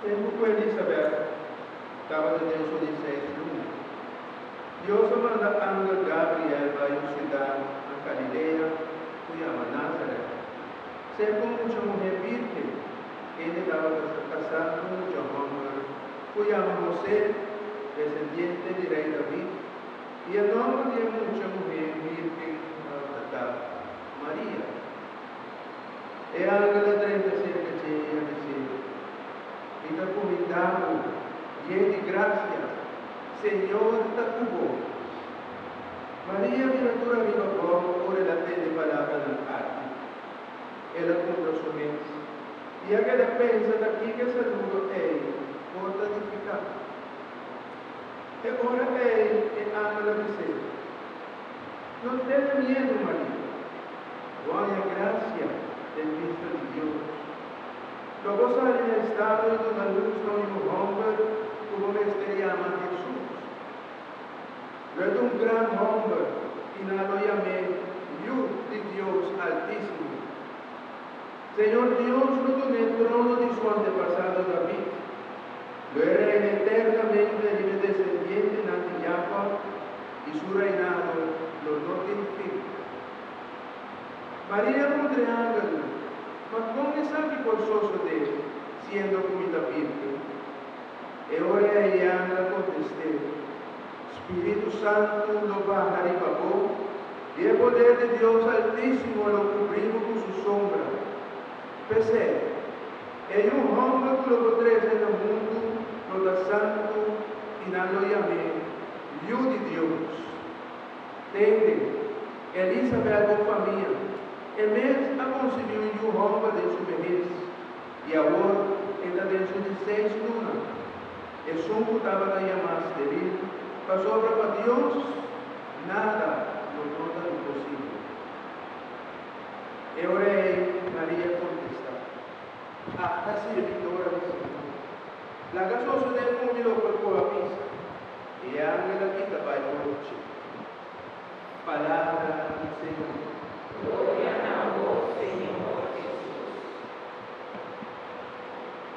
Tempu ku Elisabèt tabata den su di seis luna, Dios a manda angel Gabriel bai un siudat na Galilea ku yama Názarèt, serka un mucha muhé bírgen, kende tabata kasá ku un mucha hòmber ku yama Hosé, desendiente di rei David, i e nòmber di e mucha muhé bírgen tabata ta Maria. E angel a drenta serka dje i a bis'é, Mi ta kumindá bo, yen di grasia, Señor ta ku bo. Maria a bira tur ariba bou ora el a tende palabranan aki. El a puntra su mes i a keda pensa ta kiko e saludo ei por ta nifiká. E ora ei e angel a bis'é, No tene miedu, Maria. Bo haña grasia den bista di Dios. Lo bo sali na estado i duna lus na un yu hòmber ku bo mester yama Hesus. Lo e ta un gran hòmber i nan lo yam'é Yu di Dios Altísimo. Señor Dios lo dun'é trono di su antepasado David. Lo e reina eternamente riba e desendientenan di Jakòb i su reinado lo no tin fin. Maria a puntra e angel, Ma kon esaki por sosodé siendo ku mi ta bírgen? E ora ei e angel a kontest'é, Spiritu Santu lo baha riba bo, i e poder di Dios Altísimo lo kubrí bo ku su sombra. P'esei, e yu hòmber ku lo bo trese na mundu lo ta santu i nan lo yam'é Yu di Dios. Tende, Elisabèt bo famia, e mes a konsibí un yu hòmber den su behes, i awor e ta den su di seis luna. Esun ku tabata yamá steril, pasobra pa Dios nada lo no ta imposibel. E ora ei Maria kontestá, Ata sirbidora di Señor. Laga sosodé ku mi loke ku a bisa. E angel a kita bai for di dje. Palabra di Señor. Gloria na bo, Señor.